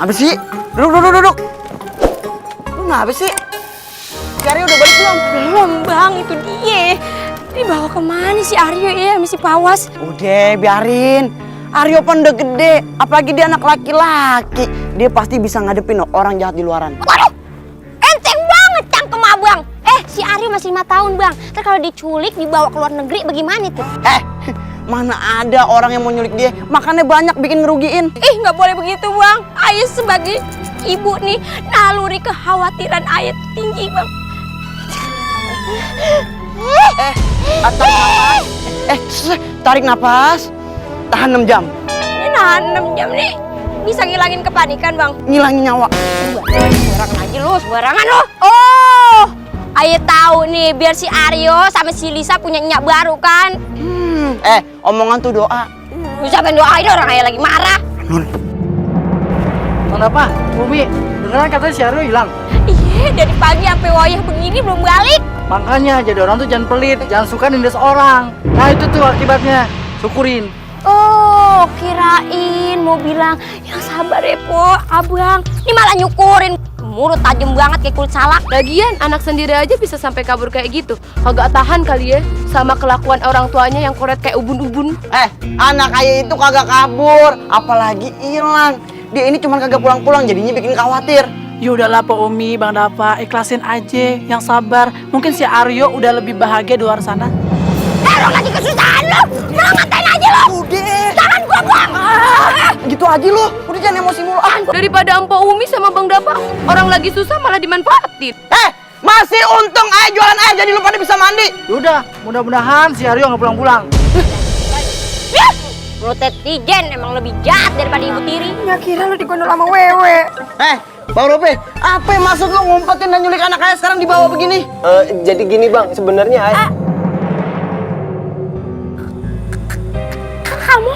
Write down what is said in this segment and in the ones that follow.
Apa sih? Duduk. Lu ngapa sih? Si Aryo udah balik belum? Belum bang, itu dia. Dibawa kemana si Aryo ya, misi Pawas? Udah, biarin. Aryo kan udah gede, apalagi dia anak laki-laki. Dia pasti bisa ngadepin orang jahat di luaran. Waduh, enteng banget cangkem abang. Si Aryo masih 5 tahun bang. Ntar kalau diculik, dibawa ke luar negeri, bagaimana tuh? Mana ada orang yang mau nyulik dia, makannya banyak bikin ngerugiin. Nggak boleh begitu bang. Ayah sebagai ibu nih, naluri kekhawatiran ayah tinggi bang. Tarik napas. Tahan 6 jam. Ini nahan 6 jam nih, bisa ngilangin kepanikan bang. Ngilangin nyawa. Sembarangan aja lu, sembarangan lu. Oh, ayah tahu nih, biar si Aryo sama si Lisa punya nyak baru kan. Omongan tuh doa. Siapa yang doain, orang ayah lagi marah. Kenapa? Umi, dengeran katanya si Aryo hilang. Iya, dari pagi sampai wayah begini belum balik. Makanya jadi orang tuh jangan pelit, jangan suka nindas orang. Nah itu tuh akibatnya, syukurin. Oh, kirain mau bilang yang sabar ya po, abang. Ini malah nyukurin. Mulut tajam banget kayak kulit salak. Lagian anak sendiri aja bisa sampai kabur kayak gitu. Kagak tahan kali ya sama kelakuan orang tuanya yang koret kayak ubun-ubun. Anak ayah itu kagak kabur, apalagi hilang. Dia ini cuma kagak pulang-pulang, jadinya bikin khawatir. Ya udahlah Pak Umi, Bang Dapa, ikhlasin aja, yang sabar. Mungkin si Aryo udah lebih bahagia di luar sana. Lo lagi kesusahan lo, malah ngatain aja lo. Udah. Jangan gua bang. Gitu aja lu, udah jangan emosi mulu. Daripada Empo Umi sama Bang Dapa, orang lagi susah malah dimanfaatin. Masih untung ayah jualan ayah jadi lu pada bisa mandi. Yaudah, mudah-mudahan si Aryo nggak pulang-pulang. Mulut netizen emang lebih jahat daripada ibu tiri. Ya kira lu digondol sama wewe. Bang Rope, apa yang maksud lu ngumpetin dan nyulik anak ayah sekarang dibawa begini? Jadi gini bang, sebenarnya Kamu?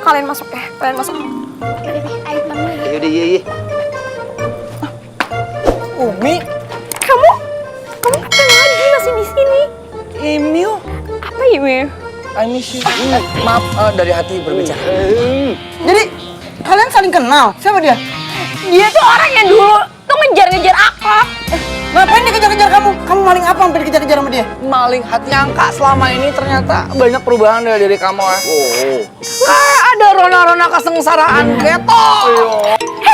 Kalian masuk ya, kalian masuk. Ayo temen. Yaudah, iya. Umi, Kamu ngapain lagi masih di sini? Emil, Apa ini? I miss you. Maaf, dari hati berbicara. jadi kalian saling kenal? Siapa dia? Dia tuh orang yang dulu tuh ngejar-ngejar aku. Ngapain dia kejar-kejar kamu? Kamu maling apa sampai dikejar-kejar sama dia? Maling hati nyangka selama ini ternyata banyak perubahan dari diri kamu ya. Ada rona-rona kesengsaraan keto.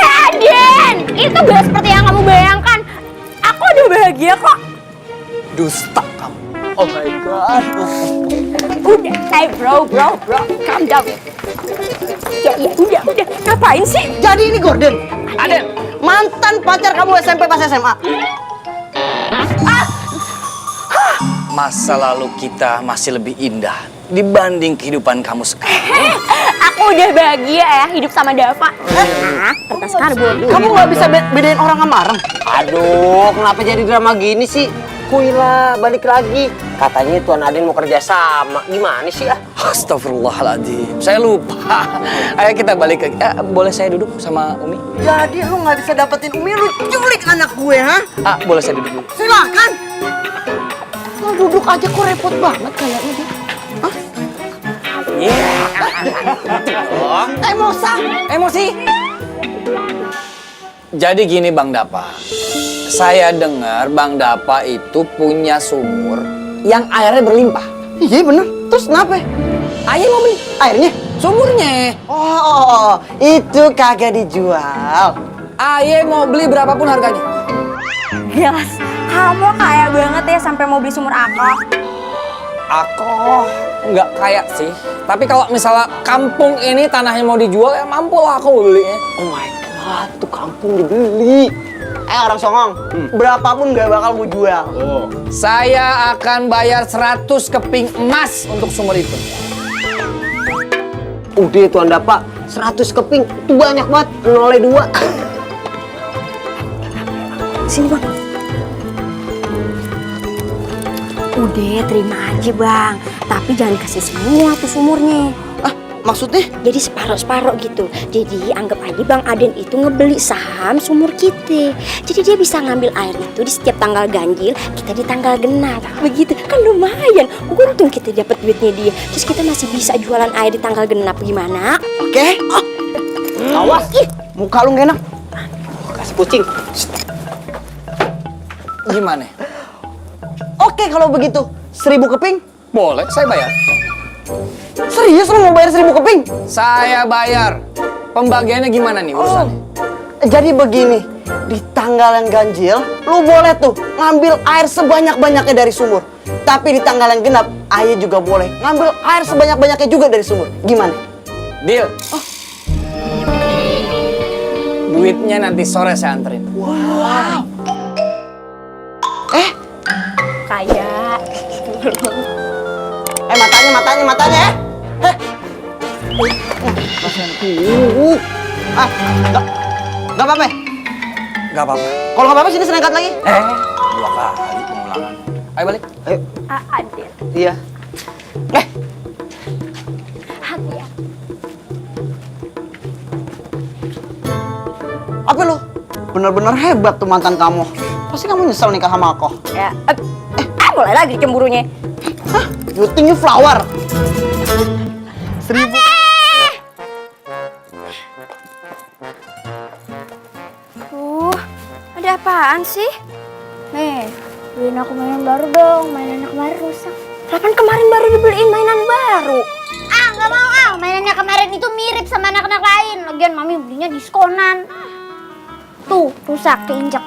Aden, itu gak seperti yang kamu bayangkan. Aku udah bahagia kok. Dusta kamu. Oh my god. Udah, bro, calm down. Ya, udah. Ngapain sih? Jadi ini Gordon. Aden, mantan pacar kamu SMP pas SMA. Masa lalu kita masih lebih indah dibanding kehidupan kamu sekarang. Aku udah bahagia ya hidup sama Dava. Kertas karbon. Kamu nggak bisa bedain orang sama orang? Aduh, kenapa jadi drama gini sih? Kuila, balik lagi. Katanya Tuan Aden mau kerja sama. Gimana sih ah? Astagfirullahaladzim, saya lupa. Ayo kita balik lagi. Boleh saya duduk sama Umi? Jadi lu nggak bisa dapetin Umi, lu culik anak gue, ha? Boleh saya duduk dulu? Silakan. Lu duduk aja kok repot banget kayaknya dia. Hah? Emosi. Jadi gini Bang Dapa. Saya dengar Bang Dapa itu punya sumur yang airnya berlimpah. Iya bener. Terus kenapa? Ayah mau beli Airnya? sumurnya. Oh, itu kagak dijual. Ayah mau beli berapapun harganya. Jelas, kamu kaya banget ya sampai mau beli sumur aku. Aku nggak kaya sih. Tapi kalau misalnya kampung ini tanahnya mau dijual, ya mampu lah aku belinya. Oh my god, tuh kampung dibeli. Orang songong, berapapun gak bakal mau jual. Saya akan bayar 100 keping emas untuk sumur itu. Udah Tuan Dapa, 100 keping itu banyak banget, 0,2. Sini bang. Udah terima aja bang, tapi jangan kasih semua tuh sumurnya. Maksudnya? Jadi separuh-separuh gitu. Jadi anggap aja Bang Aden itu ngebeli saham sumur kita. Jadi dia bisa ngambil air itu di setiap tanggal ganjil, kita di tanggal genap. Begitu kan lumayan. Untung kita dapat duitnya dia. Terus kita masih bisa jualan air di tanggal genap, gimana? Oke. Awas, muka lu gak enak. Kasih kucing. Gimana? Oke kalau begitu, 1000 keping. Boleh, saya bayar. Serius lu mau bayar 1000 keping? Saya bayar. Pembagiannya gimana nih urusannya? Jadi begini, di tanggal yang ganjil, lu boleh tuh ngambil air sebanyak-banyaknya dari sumur. Tapi di tanggal yang genap, ayah juga boleh ngambil air sebanyak-banyaknya juga dari sumur. Gimana? Deal. Duitnya nanti sore saya anterin. Kayak Matanya ya. Gak apa-apa. Gak apa-apa. Kalau gak apa-apa sini senengkat lagi. 2 kali pengulangan. Ayo balik. Ayo. Aden. Iya. Hadiah. Apa lu? Bener-bener hebat tuh mantan kamu. Pasti kamu nyesel nikah sama aku. Ya, mulai lagi cemburunya. Hah? You think you flower? 1000. Ada apaan sih? Nih, beliin aku mainan baru dong. Mainan kemarin rusak. Kapan kemarin baru dibeliin mainan baru? Ah, nggak mau ah. Mainannya kemarin itu mirip sama anak-anak lain. Lagian mami belinya diskonan. Tuh, rusak, keinjak.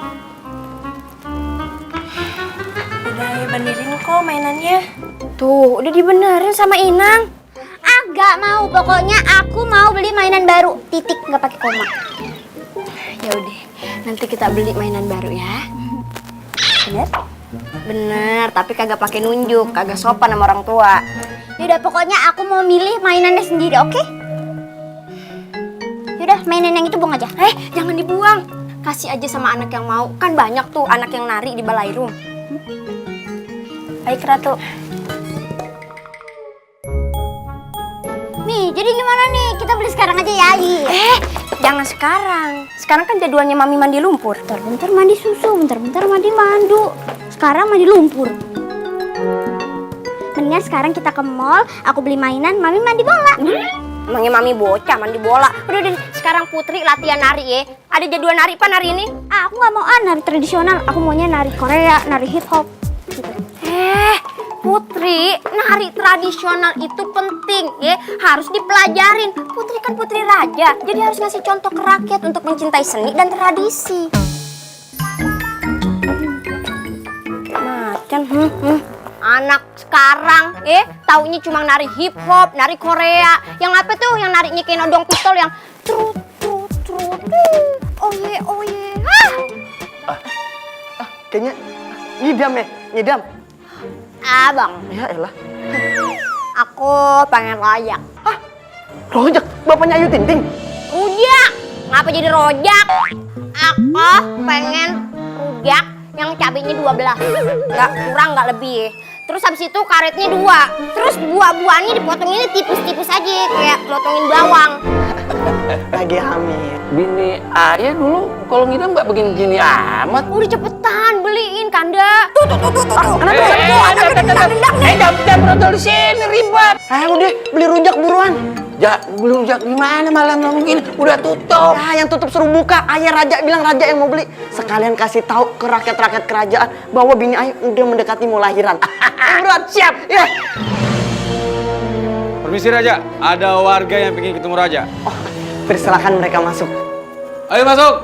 Udah benerin kok mainannya. Tuh, udah dibenerin sama Inang. Ah, nggak mau. Pokoknya aku mau beli mainan baru. Titik, nggak pakai koma. Ya udah, nanti kita beli mainan baru ya. Bener? Bener, tapi kagak pakai nunjuk, kagak sopan sama orang tua. Yaudah, pokoknya aku mau milih mainannya sendiri, oke? Yaudah, mainan yang itu buang aja. Jangan dibuang. Kasih aja sama anak yang mau. Kan banyak tuh anak yang nari di balairung. Baik, Ratu. Nih, jadi gimana nih? Kita beli sekarang aja ya, Ayi. Jangan sekarang. Sekarang kan jadwalnya Mami mandi lumpur. Bentar-bentar mandi susu, bentar-bentar mandi mandu. Sekarang mandi lumpur. Mendingan sekarang kita ke mall, aku beli mainan, Mami mandi bola. Emangnya Mami bocah mandi bola. Udah, sekarang Putri latihan nari ya. Ada jadwal nari pan hari ini? Ah, aku nggak mau nari tradisional. Aku maunya nari Korea, nari hip hop. Gitu. Putri, nari tradisional itu penting ya, harus dipelajarin. Putri kan putri raja, jadi harus ngasih contoh ke rakyat untuk mencintai seni dan tradisi. Macan, anak sekarang taunya cuma nari hip hop, nari Korea. Yang apa tuh? Yang narinya kayak nodong pistol yang trut trut trut. Oh ye. Kayaknya ngidam ya, ngidam. Abang, Ya elah. aku pengen rojak. Rojak, bapaknya Ayu Ting Ting. Rujak? Ngapa jadi rojak? Aku pengen rujak yang cabenya 12. Nggak kurang, nggak lebih. Terus habis itu karetnya 2. Terus buah-buahnya dipotonginnya tipis-tipis aja kayak lotongin bawang. Lagi hamil. Bini ayah dulu kalau ngidam nggak begini-gini amat. Udah cepetan beliin, Kanda. Tuh. Jangan berantem di sini ribet. Ayo udah beli rujak buruan. Ya, belum jak gimana malam mungkin udah tutup. Yang tutup suruh buka. Ayah raja bilang raja yang mau beli. Sekalian kasih tahu ke rakyat-rakyat kerajaan bahwa bini Ayu udah mendekati mau lahiran. Buruan, siap. Ya. Permisi Raja, ada warga yang ingin ketemu Raja. Persilakan mereka masuk. Ayo masuk.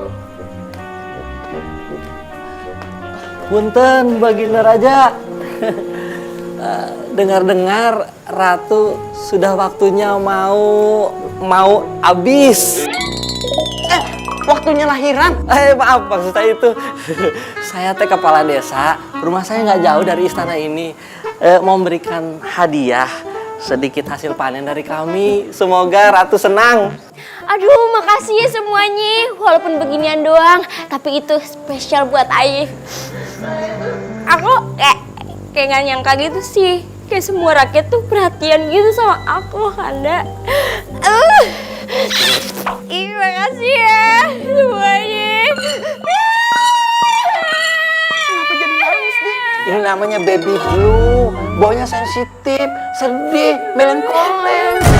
Punten Baginda Raja. Dengar-dengar Ratu sudah waktunya mau habis. Waktunya lahiran. Maaf maksud saya itu. Saya teh kepala desa. Rumah saya nggak jauh dari istana ini. Mau memberikan hadiah sedikit hasil panen dari kami. Semoga Ratu senang. Aduh, makasih ya semuanya. Walaupun beginian doang, tapi itu spesial buat Ayah. Aku kayak nggak nyangka gitu sih. kayak semua rakyat tuh perhatian gitu sama aku, Kanda. Terima kasih ya semuanya. Kenapa jadi nangis nih? Ini namanya baby blue. Bawahnya sensitif, sedih, melankolis.